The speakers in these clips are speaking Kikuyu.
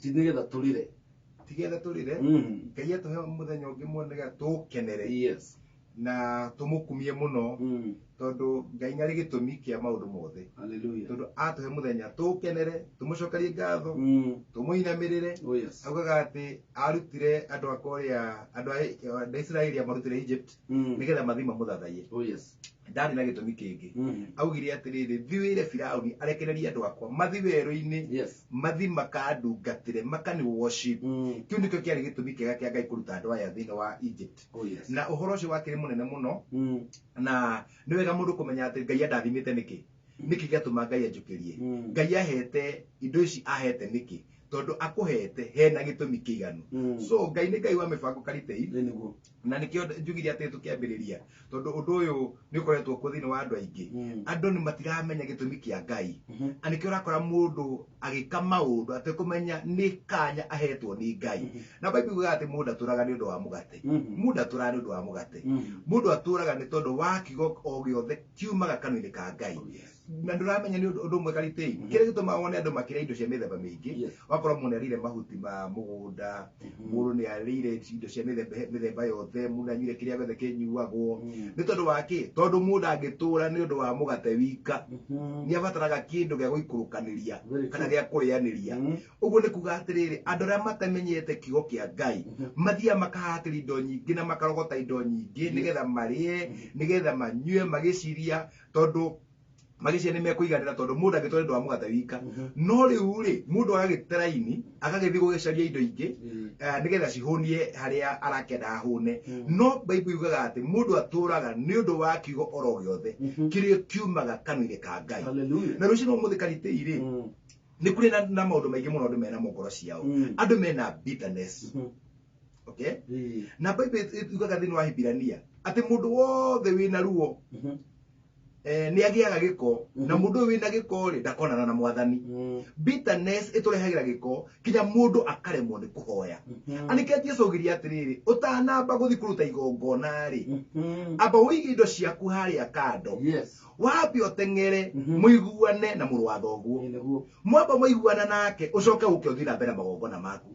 Ti nĩgetha tũrĩre. Tigetha tũrĩre. Ngai atũhe mũthenya ũngĩ mwega nĩgetha tũũkenere na tũmũkumie mũno, tondũ Ngai nĩ arĩ gĩtũmi kĩa maũndũ mothe. Hallelujah. Tondũ atũhe mũthenya tũũkenere, tũmũcokerie ngatho, tũmũinamĩrĩre. Oh yes. Augaga atĩ arutire andũ akwa ũrĩa andũ a Isiraeli amarutire Egypt nĩgetha mathiĩ mamũthathaiye. Oh yes. Ndarĩ na gĩtũmi kĩngĩ. Augire atĩrĩrĩ, thiĩ wĩre Firaũni arekererie andũ akwa mathiĩ werũ-inĩ, mathiĩ makandungatĩre, makani worship. Kĩu nĩkĩo kĩarĩ gĩtũmi kĩega kĩa Ngai kũruta andũ aya thĩinĩ wa Egypt. Oh yes. Na ũhoro ũcio wakĩrĩ mũnene mũno, na nĩ wega mũndũ kũmenya atĩ Ngai andathimĩte nĩkĩ, nĩkĩ gĩatũma Ngai anjũkĩrie. Ngai ahete indo ici ahete nĩkĩ, tondũ akũhete hena gĩtũmi kĩiganu. So Ngai nĩ Ngai wa mĩbango, Karitei. Ĩ nĩguo. Na nĩkĩo njugire atĩ tũkĩambĩrĩria, tondũ ũndũ ũyũ nĩ ũkoretwo kuo thĩinĩ wa andũ aingĩ. Andũ nĩ matiramenya gĩtũmi kĩa Ngai. Na nĩkĩo ũrakora mũndũ agĩka maũndũ atekũmenya nĩ kanya ahetwo nĩ Ngai. Na Bible yugaga atĩ mũndũ atũraga nĩ ũndũ wa mũgate. Mũndũ atũraga nĩ ũndũ wa mũgate. Mũndũ atũraga nĩ tondũ wa kiugo o gĩothe kiumaga kanua-inĩ ka Ngai. Oh yes. Na ndũramenya nĩ ũndũ ũmwe, Karitei, kĩrĩa gĩtũmaga wone andũ makĩrĩa indo cia mĩthemba mĩingĩ. Wakorwo mũndũ nĩ arĩire mahuti ma mũgũnda, mũndũ nĩ arĩire indo cia mĩthemba mĩthemba yothe, mũndũ anyuire kĩrĩa gĩothe kĩnyuagwo. Nĩ tondũ wa kĩ? Tondũ mũndũ angĩtũra nĩ ũndũ wa mũgate wika, nĩ abataraga kĩndũ gĩa gũikũrũkanĩria Very kana true. gĩa kũrĩanĩria. Ũguo nĩ kuga atĩrĩrĩ, andũ arĩa matamenyete kiugo kĩa Ngai mathiaga makahatĩra indo nyingĩ na makarogota indo nyingĩ nĩgetha marĩe, nĩgetha manyue, magĩciria tondũ magĩciria nĩ mekũiganĩra, tondũ mũndũ angĩtũra nĩ ũndũ wa mũgate wika. No rĩu rĩ, mũndũ agagĩte raini agagĩthiĩ gũgĩcaria indo ingĩ nĩgetha cihũnie harĩa arakĩenda ahũne. No Bible yugaga atĩ mũndũ atũraga nĩ ũndũ wa kiugo oro gĩothe kĩrĩa kiumaga kanua-inĩ ka Ngai. Hallelujah. Na rũcinĩ ũmũthĩ, Karitei rĩ, nĩ kũrĩ na maũndũ maingĩ mũno andũ mena mo ngoro ciao. Andũ mena bitterness. Okay, na Bible yugaga thĩinĩ wa Hibirania atĩ mũndũ wothe wĩna ruo nĩ agĩaga gĩko, na mũndũ ũyũ wĩna gĩko rĩ, ndakonana na Mwathani. Bitterness ĩtũrehagĩra gĩko kinya mũndũ akaremwo nĩ kũhoya. Anĩke Jesu augire atĩrĩrĩ, ũtanamba gũthiĩ kũruta igongona rĩ, amba ũige indo ciaku harĩa kando, wambe ũteng'ere mũiguane na mũrũ wa thoguo. Ĩ nĩguo. Mwamba mũiguana nake, ũcoke ũke ũthiĩ na mbere na magongona maku.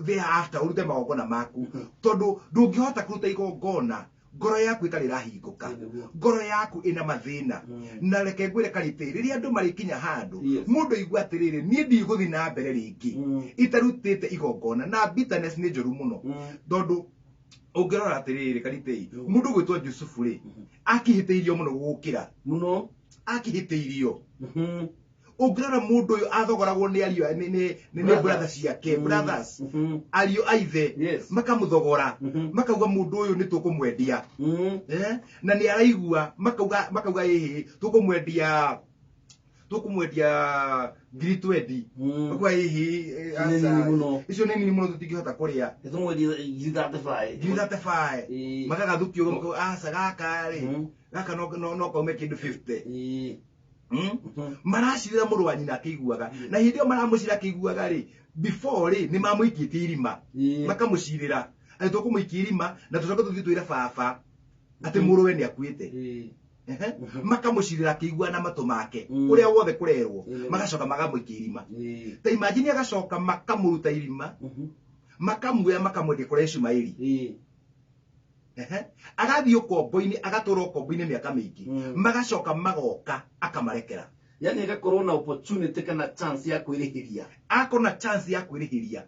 Thereafter ũrute magongona maku, tondũ ndũngĩhota kũruta igongona ngoro yaku ĩtarĩ ĩrahingũka, Ĩ nĩguo. ngoro yaku ĩna mathĩna. Na reke ngwĩre, Karitĩ, rĩrĩa andũ marĩkinya handũ mũndũ aigua atĩrĩrĩ, niĩ ndigũthiĩ na mbere rĩngĩ itarutĩte igongona. Na bitterness nĩ njũru mũno, tondũ ũngĩrora atĩrĩrĩ, Karitĩi, mũndũ ũgwĩtwo Jusufu rĩ, akĩhĩtĩirio mũno gũkĩra Mũno. Akĩhĩtĩirio. Ũngĩrora mũndũ ũyũ athogoragwo nĩ ariũ nĩ Brothers. brother ciake, brothers, ariũ a ithe, makamũthogora, makauga mũndũ ũyũ nĩ tũkũmwendia. Na nĩ araigua makauga ĩhĩ, tũkũmwendia 20,000. Makauga ĩhĩ, Nĩ nini aca, mũno. icio nĩ nini mũno, tũtingĩhota kũrĩa. Tũmwendia 3,500. 3,500. Makagathukio ũguo, makauga aca, gaka rĩ, gaka no kaume kĩndũ 50. Maracirĩra mũrũ wa nyina akĩiguaga, na hĩndĩ ĩyo maramũcira akĩiguaga rĩ, before rĩ, nĩ mamũikĩtie irima. Makamũcirĩra atĩ tũkũmũikia irima na tũcoke tũthiĩ twĩre baba atĩ mũrũwe nĩ akuĩte. Makamũcirĩra akĩiguaga na matũ make ũrĩa wothe kũrerwo. Magacoka magamũikia irima. Ta imagine, agacoka makamũruta irima, makamuoya, makamwendia kũrĩa Ishumaeli. Agathiĩ ũkombo-inĩ, agatũra ũkombo-inĩ mĩaka mĩingĩ. Magacoka magoka akamarekera. Yani agakorwo na opportunity kana chance ya kwĩrĩhĩria. Akorwo na chance ya kwĩrĩhĩria.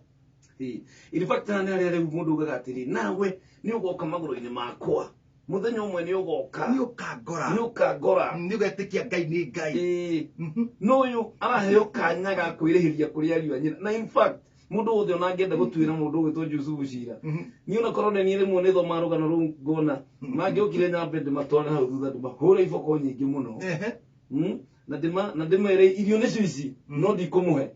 In fact, na nĩ harĩa rĩu mũndũ ugaga atĩrĩ, nawe nĩ ũgoka magũrũ-inĩ makwa mũthenya ũmwe, nĩ ũgoka. Nĩ ũkangora. Nĩ ũkangora. Nĩ ũgetĩkia Ngai nĩ Ngai. No ũyũ araheo kanya ga kwĩrĩhĩria kũrĩ ariũ a nyina. Na in fact, mũndũ wothe ona angĩenda gũtuĩra mũndũ ũgwĩtwo Jusufu cira, niĩ onakorwo nĩ niĩ rĩmwe nĩ thoma rũgano rũu ngona mangĩokire nyambe ndĩmatware hau thutha, ndĩmahũre iboko nyingĩ mũno, na ndĩmere irio nĩcio ici, no ndikũmũhe,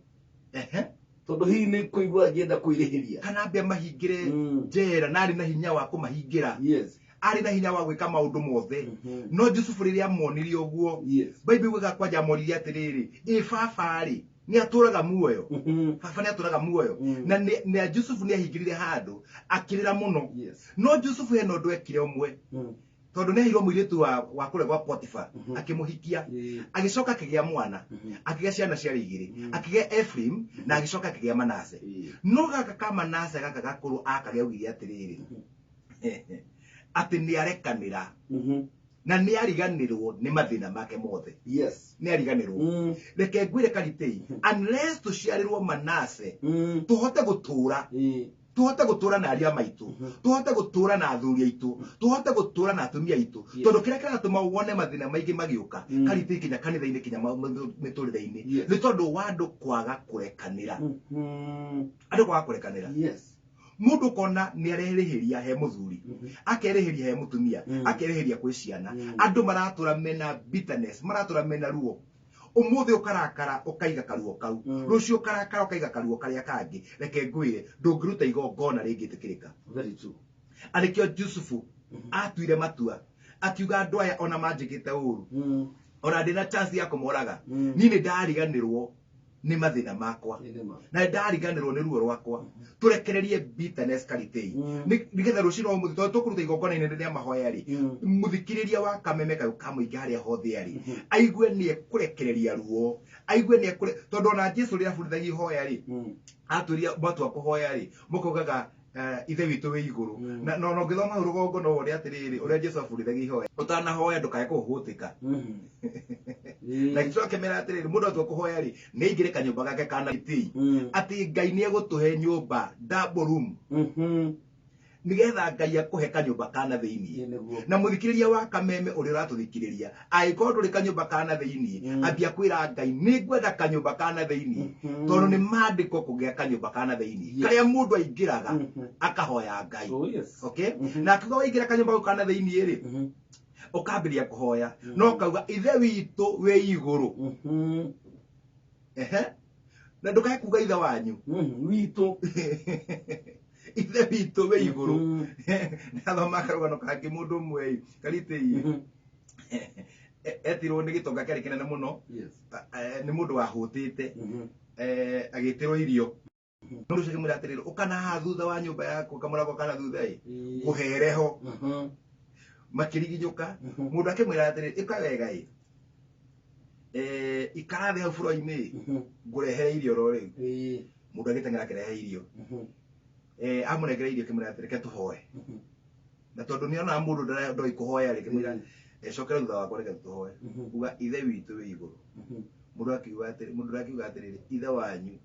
tondũ hihi nĩ kũigua angĩenda kwĩrĩhĩria. Kana ambe amahingĩre njera, na arĩ na hinya wa kũmahingĩra, arĩ na hinya wa gwĩka maũndũ mothe. No Jusufu rĩrĩa amonirie ũguo, Bible yugaga kwanja amoririe atĩrĩrĩ, ĩ baba rĩ, nĩ atũraga muoyo? Baba nĩ atũraga muoyo? Na nĩ Jusufu nĩ ahingĩrire handũ akĩrĩra mũno. No Jusufu hena ũndũ ekire ũmwe. Tondũ nĩ aheirwo mũirĩtu wa kũrĩa gwa Potiphar, akĩmũhikia, agĩcoka akĩgĩa mwana, akĩgĩa ciana ciarĩ igĩrĩ, akĩgĩa Ephraim na agĩcoka akĩgĩa Manase. No gaka ka Manase gaka gakũrũ akagĩa augire atĩrĩrĩ, atĩ nĩ arekanĩra na nĩ ariganĩrwo nĩ mathĩna make mothe. Yes. Nĩ ariganĩrwo. Reke ngwĩre Karitei, unless tũciarĩrwo Manase, tũhote gũtũra, tũhote gũtũra na aria maitũ, tũhote gũtũra na athuri aitũ, tũhote gũtũra na atumia aitũ, tondũ kĩrĩa kĩratũma wone mathĩna maingĩ magĩũka Karitei kinya kanitha-inĩ kinya mĩtũrĩre-inĩ nĩ tondũ wa andũ kwaga kũrekanĩra. Andũ kwaga kũrekanĩra. Yes. Mũndũ ũkona nĩ arerĩhĩria he mũthuri, akerĩhĩria he mũtumia, akerĩhĩria kwĩ ciana. Andũ maratũra mena bitterness, maratũra mena ruo. Ũmũthĩ ũkarakara ũkaiga karuo kau, rũciũ ũkarakara ũkaiga karuo karĩa kangĩ. Reke ngwĩre, ndũngĩruta igongona rĩngĩtĩkĩrĩka. Very true. Arĩkĩo Jusufu atuire matua akiuga andũ aya ona manjĩkĩte ũru, ona ndĩna chance ya kũmoraga, niĩ nĩ ndariganĩrwo nĩ mathĩna makwa na ndariganĩrwo nĩ ruo rwakwa. Tũrekererie bitterness Karitei, nĩgetha rũciũ no mũthĩ, tondũ tũkũruta igongona inene rĩa mahoya rĩ, mũthikĩrĩria wa kameme kayũ ka mũingĩ harĩa hothe arĩ aigue nĩ ekũrekereria ruo, aigue nĩ ekũre, tondũ ona Jesu rĩrĩa abundithagia ihoya rĩ, atwĩria matua kũhoya rĩ, mũkaugaga Ithe witũ wĩ igũrũ. Na no ũngĩthoma hau rũgongo no wone atĩrĩrĩ, ũrĩa Jesu abundithagia ihoya, ũtanahoya ndũkae kũhũhũtĩka. Na Jesu akĩmera atĩrĩrĩ, mũndũ atua kũhoya rĩ, nĩ aingĩre kanyũmba gake kana itĩ, atĩ Ngai nĩ egũtũhe nyũmba double room, nĩgetha Ngai akũhe kanyũmba kana thĩinĩ. Na mũthikĩrĩria wa kameme ũrĩa ũratũthikĩrĩria, angĩkorwo ndũrĩ kanyũmba kana thĩinĩ, ambia kwĩra Ngai nĩ ngwenda kanyũmba kana thĩinĩ, tondũ nĩ maandĩko kũgĩa kanyũmba kana thĩinĩ, karĩa mũndũ aingĩraga akahoya Ngai. Oh, yes. Okay? Na akiuga waingĩra kanyũmba kau kana thĩinĩ rĩ, ũkambĩrĩria kũhoya, no ũkauga Ithe witũ wĩ igũrũ. Ehe. Na ndũkae kuga ithe wanyu. Witũ. Ithe witũ wĩ igũrũ. Ndathoma karũgano kangĩ mũndũ ũmwe Karitei etirwo nĩ gĩtonga kĩarĩ kĩnene mũno. Yes. Nĩ mũndũ wahũtĩte, agĩtĩrwo irio. Mũndũ ũcio akĩmwĩra atĩrĩrĩ, ũka na haha thutha wa nyũmba yaku, kamũrango kana thutha ĩ, ngũhere ho. Makĩriginyũka, mũndũ akĩmwĩra atĩrĩrĩ, ĩka wega ĩ, ikara thĩ hau buro-inĩ, ngũrehere irio ro rĩu. Mũndũ agĩteng'era akĩrehe irio. Amũnengera irio akĩmwĩra atĩrĩ, reke tũhoe. Na tondũ nĩ onaga mũndũ ndoĩ kũhoya rĩ, akĩmwĩra, cokera thutha wakwa reke tũhoe. Uga Ithe witũ wĩ igũrũ. Mũndũ akiuga atĩrĩ, mũndũ akiuga atĩrĩrĩ, Ithe wanyu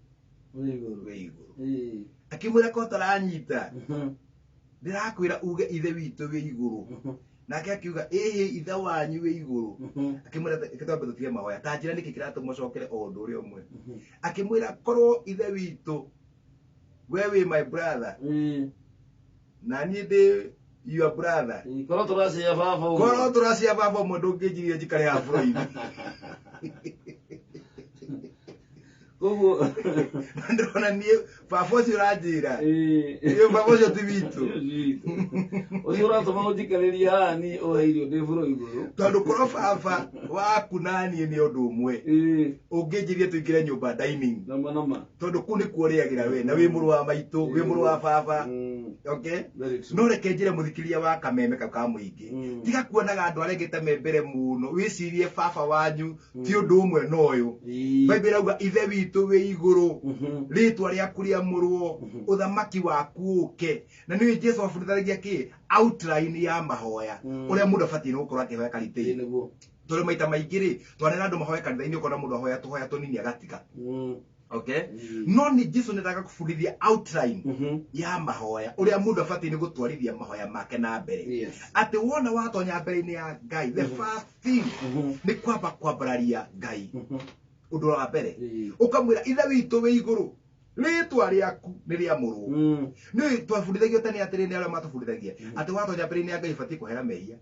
Wĩ igũrũ. wĩ igũrũ. Akĩmwĩra ko ũtaranyita, ndĩrakwĩra uge Ithe witũ wĩ igũrũ. Nake akiuga ĩhĩ Ithe wanyu wĩ igũrũ. Akĩmwĩra reke twambe tũtige mahoya, ta njĩra nĩkĩ kĩratũma ũcokere o ũndũ ũrĩa ũmwe. Akĩmwĩra korwo Ithe witũ we wĩ my brother, na niĩ ndĩ your brother, Korwo tũracia baba ũmwe. Korwo tũracia baba ũmwe ndũngĩnjirie njikare haha bũrũri-inĩ. Koguo ndĩrona niĩ baba ũcio ũranjĩra, niĩ baba ũcio ti witũ. Ũcio ũratũma ũnjikarĩrie haha niĩ ũhe irio ndĩ bũrũ igũrũ. Tondũ korwo baba waku na niĩ nĩ ũndũ ũmwe, ũngĩnjĩrire tũingĩre nyũmba dining, Nama nama. tondũ kũu nĩkuo ũrĩagĩra we, na wĩ mũrũ wa maitũ, wĩ mũrũ wa baba. Okay? Very true. No reke njĩre mũthikĩrĩria wa kameme kau ka mũingĩ, tiga kuonaga andũ arĩa angĩ ta me mbere mũno, wĩcirie baba wanyu ti ũndũ ũmwe na ũyũ. Bible ĩrauga Ithe witũ wĩ igũrũ, rĩtwa rĩaku rĩamũrwo, ũthamaki waku ũke. Na nĩũĩ Jesu abundithagia kĩ? Outline ya mahoya, ũrĩa mũndũ abatiĩ nĩ gũkorwo akĩhoya Karitei. Nĩguo. Tondũ maita maingĩ rĩ, twanera andũ mahoe kanitha-inĩ, ũkona mũndũ ahoya tũhoya tũnini agatiga. Okay? No nĩ Jesu nĩendaga kũbundithia outline ya mahoya, ũrĩa mũndũ abatiĩ nĩ gũtwarithia mahoya make na mbere. Yes. Atĩ wona watonya mbere-inĩ ya Ngai, the first thing nĩ kwamba kwambararia Ngai. Ũndũ wa mbere, ũkamwĩra Ithe witũ wĩ igũrũ, rĩtwa rĩaku nĩ rĩamũrwo. Nĩ twabundithagio tene atĩrĩ, nĩ arĩa matũbundithagia atĩ watonya mbere-inĩ ya Ngai ũbatiĩ kũhera mehia.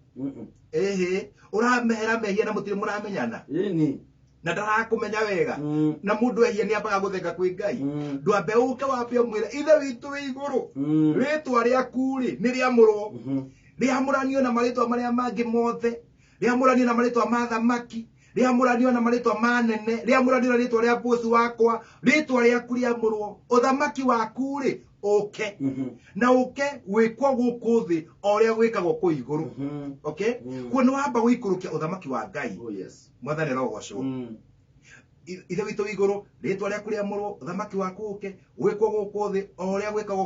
Ĩhĩ, ũramehera mehia na mũtirĩ mũramenyana. Ĩni. Na ndarakũmenya wega. Na mũndũ ehia nĩ ambaga gũthenga kwĩ Ngai. Ndwambe ũke wambe ũmwĩre Ithe witũ wĩ igũrũ, rĩtwa rĩaku rĩ nĩ rĩamũrwo, rĩamũranio na marĩtwa marĩa mangĩ mothe, rĩamũranio na marĩtwa ma thamaki, Rĩamũranio na marĩtwa manene, rĩamũranio na rĩtwa rĩa bosi wakwa, rĩtwa rĩaku rĩamũrwo, ũthamaki waku rĩ ũke, na ũke wĩkwo gũkũ thĩ o ũrĩa gwĩkagwo kũu igũrũ. Okay? Kuo nĩ wamba gũikũrũkia ũthamaki wa Ngai. Oh yes. Mwathani arogocwo. Ithe witũ wĩ igũrũ, rĩtwa rĩaku rĩamũrwo, ũthamaki waku ũke, wĩkwo gũkũ thĩ o ũrĩa gwĩkagwo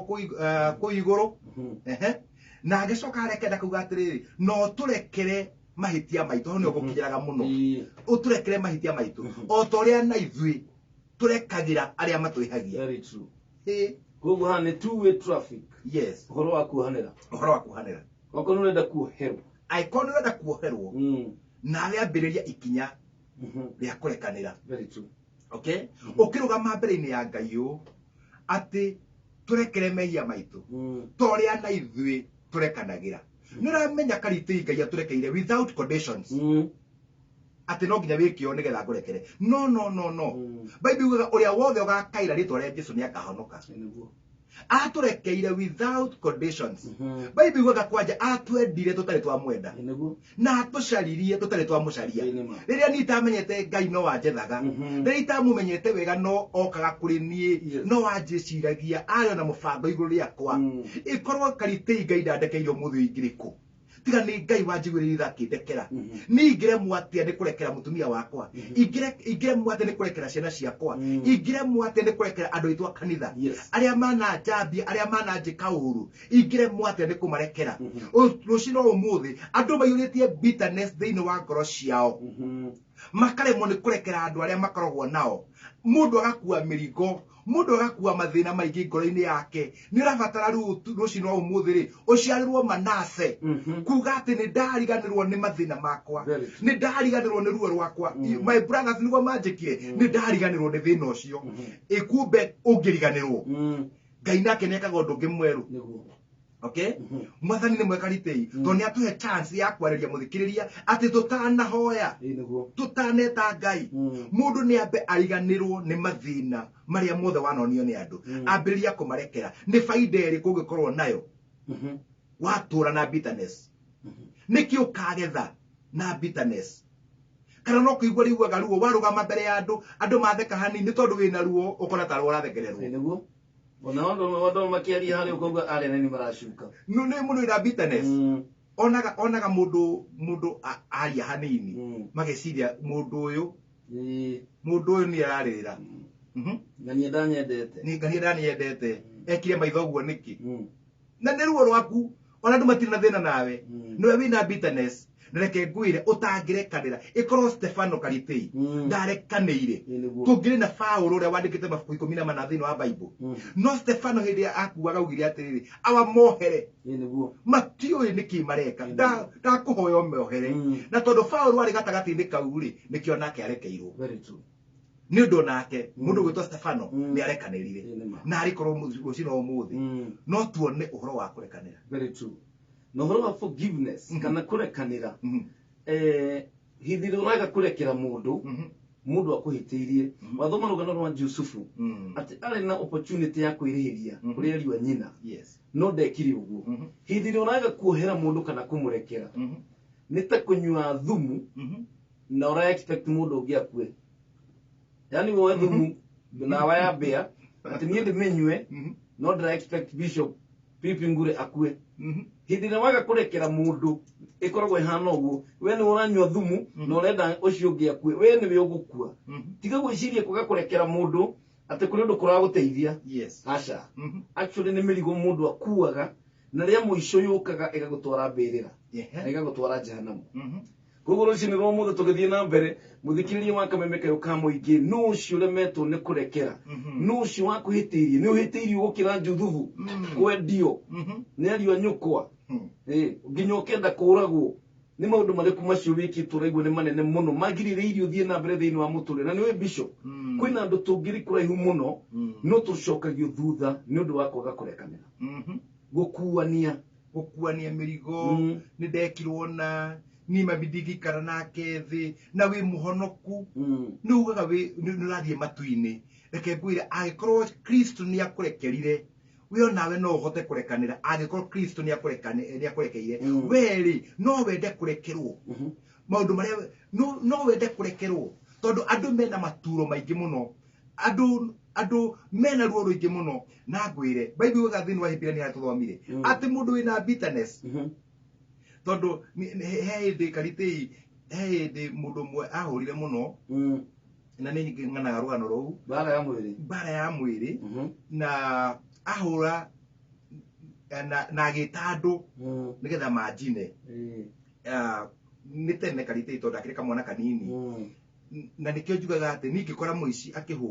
kũu igũrũ. Ehe. Na agĩcoka arekenda kuga atĩrĩrĩ, no tũrekere mahĩtia maitũ, hau nĩho ngũkinyĩraga mũno. Ũtũrekere mahĩtia maitũ o ta ũrĩa na ithuĩ tũrekagĩra arĩa matwĩhagia. Very true. Ĩĩ. Koguo haha nĩ two way traffic. Yes. Ũhoro wa kuohanĩra. Ũhoro wa kuohanĩra. Okorwo nĩ ũrenda kuoherwo. Angĩkorwo nĩ ũrenda kuoherwo, nawe ambĩrĩria ikinya rĩa kũrekanĩra. Very true. Okay? Ũkĩrũgama mbere-inĩ ya Ngai ũũ, atĩ tũrekere mehia maitũ, ta ũrĩa na ithuĩ tũrekanagĩra. Nĩ ũramenya Karitĩ Ngai atũrekeire without conditions. Atĩ no nginya wĩke ũũ nĩgetha ngũrekere. No, no, no, no. Bible yugaga ũrĩa wothe ũgakaira rĩtwa rĩa Jesu nĩ akahonoka. Nĩguo. Atũrekeire without conditions. Bible yugaga kwanja atwendire tũtarĩ twamwenda. Nĩguo. Na atũcaririe tũtarĩ twamũcaria. Ĩĩ, nĩ ma. Rĩrĩa niĩ itamenyete Ngai no anjethaga. Rĩrĩa itamũmenyete wega no okaga kũrĩ niĩ, no anjĩciragia, arĩ ona mũbango igũrũ rĩakwa. Ĩkorwo Karitĩ Ngai ndandekeire ũmũthĩ ũyũ ingĩrĩ kũ? Tiga nĩ Ngai wanjiguĩrĩire tha akĩndekera. Niĩ ingĩremwo atĩa nĩ kũrekera mũtumia wakwa? Ingĩremwo atĩa nĩ kũrekera ciana ciakwa? Ingĩremwo atĩa nĩ kũrekera andũ aitũ a kanitha? Arĩa mananjambia, arĩa mananjĩka ũru, ingĩremwo atĩa nĩ kũmarekera? Rũciinĩ rwa ũmũthĩ, andũ maiyũrĩtie bitterness thĩinĩ wa ngoro ciao. Makaremwo nĩ kũrekera andũ arĩa makoragwo nao. Mũndũ agakua mĩrigo, mũndũ agakua mathĩna maingĩ ngoro-inĩ yake. Nĩ ũrabatara rĩu rũciinĩ rwa ũmũthĩ rĩ, ũciarĩrwo Manase. Kuga atĩ nĩ ndariganĩrwo nĩ mathĩna makwa. Very true. Nĩ ndariganĩrwo nĩ ruo rwakwa. My brothers nĩguo manjĩkire, nĩ ndariganĩrwo nĩ thĩna ũcio. Ĩkumbe ũngĩriganĩrwo. Ngai nake nĩ ekaga ũndũ ũngĩ mwerũ. Nĩguo. Okay? Mwathani nĩ mwega Ritei, tondũ nĩ atũhe chance ya kwarĩria mũthikĩrĩria atĩ tũtanahoya, Ĩĩ, nĩguo. tũtaneta Ngai, mũndũ nĩ ambe ariganĩrwo nĩ mathĩna marĩa mothe wanonio nĩ andũ. Ambĩrĩria kũmarekera. Nĩ baida ĩrĩkũ ũngĩkorwo nayo watũra na bitterness? Nĩkĩ ũkagetha na bitterness? Kana no kũigua rĩiguaga ruo warũgama mbere ya andũ, andũ matheka hanini nĩ tondũ wĩna ruo ũkona tarĩ ũrathekererwo. Ĩĩ, nĩguo. Ona andũ makĩaria harĩa ũkauga arĩa nĩ maracuka. No, nĩ mũndũ wĩna bitterness. Onaga, onaga mũndũ, mũndũ aria hanini. Mageciria mũndũ ũyũ, mũndũ ũyũ nĩ ararĩrĩra. Na niĩ ndanyendete. Nĩ niĩ ndanyendete. Ekire maitho ũguo nĩkĩ? Na nĩ ruo rwaku. Ona andũ matirĩ na thĩna nawe. Nĩwe wĩna bitterness. Na reke ngwĩre ũtangĩrekanĩra. Ĩkorwo Stefano Karitei ndarekanĩire. Ĩĩ, nĩguo. Tũngĩrĩ na Paũlũ ũrĩa wandĩkĩte mabuku ikũmi na mana thĩinĩ wa Bible. No Stefano hĩndĩ ĩrĩa akuaga augire atĩrĩrĩ, awa mohere. Ĩĩ, nĩguo. Matiũĩ nĩkĩ mareka. Ĩĩ, Ndakũhoya ũmohere. Na tondũ Paũlũ arĩ gatagatĩ-inĩ kau rĩ, nĩkĩo nake arekeirwo. Very true. Nĩ ũndũ nake, mũndũ ũgwĩtwo Stefano nĩ arekanĩrire. Ĩĩ, nĩ ma. Na arĩ korwo rũcinĩ rwa ũmũthĩ. No tuone ũhoro wa kũrekanĩra. Very true. Na ũhoro wa forgiveness, kana kũrekanĩra. Hĩndĩ ĩrĩa ũraga kũrekera mũndũ, mũndũ akũhĩtĩirie. Wathoma rũgano rwa Jusufu, atĩ arĩ na opportunity ya kwĩrĩhĩria kũrĩ ariũ a nyina. No ndekire ũguo. Hĩndĩ ĩrĩa ũraga kuohera mũndũ kana kũmũrekera, nĩ ta kũnyua thumu na ũra expect mũndũ ũngĩ akue. Yaani woe thumu ndawa ya mbĩa, atĩ niĩ ndĩmĩnyue, no ndĩra expect Bishop Pipi Ngure akue. Hĩndĩ ĩrĩa waga kũrekera mũndũ, ĩkoragwo ĩhana ũguo. We nĩwe ũranyua thumu, na ũrenda ũcio ũngĩ akue. We nĩwe ũgũkua. Tiga gwĩciria kwaga kũrekera mũndũ atĩ kũrĩ ũndũ kũragũteithia. Aca. Actually nĩ mĩrigo mũndũ akuaga, na rĩa mũico yũkaga ĩgagũtwara mbĩrĩra. Na ĩgagũtwara jehanamu. Koguo rũcinĩ rwa ũmũthĩ tũgĩthiĩ na mbere, mũthikĩrĩria wa Kameme Kayũ ka Mũingĩ, nũ ũcio ũremetwo nĩ kũrekera? Nũ ũcio wakwĩhĩtĩirie? Nĩ ũhĩtĩirio gũkĩra Juthubu? Kwendio? Nĩ ariũ a nyũkwa? Nginya ũkenda kũũragwo? Nĩ maũndũ marĩkũ macio wĩkĩtwo ũraigua nĩ manene mũno magirĩrĩirie ũthiĩ na mbere thĩinĩ wa mũtũrĩre? Na nĩũĩ Bishop, kwĩna andũ tũngĩrĩ kũraihu mũno, no tũcokagio thutha nĩ ũndũ wa kwaga kũrekanĩra. Gũkuania. Gũkuania mĩrigo, nĩ ndekirwo na niĩ mami ndingĩikara nake thĩ, na wĩ mũhonoku. Nĩ ugaga nĩ ũrathiĩ matu-inĩ. Reke ngwĩre, angĩkorwo Kristo nĩ akũrekerire, we onawe no ũhote kũrekanĩra. Angĩkorwo Kristo nĩ akũrekeire, we rĩ, no wende kũrekerwo. Maũndũ marĩa no wende kũrekerwo, tondũ andũ mena maturo maingĩ mũno, andũ mena ruo rũingĩ mũno. Na ngwĩre, Bible yugaga thĩinĩ wa Hibirania harĩa tũthomire atĩ mũndũ wĩna bitterness, tondũ he hĩndĩ karitĩi, he hĩndĩ mũndũ ũmwe ahũrire mũno, na nĩ ng'anaga rũgano rũu. Mbara ya mwĩrĩ. Mbara ya mwĩrĩ, na ahũra na agĩta andũ nĩgetha manjine. Nĩ tene karitĩi, tondũ akĩrĩ kamwana kanini, na nĩkĩo njugaga atĩ niĩ ingĩkora mũici akĩhũra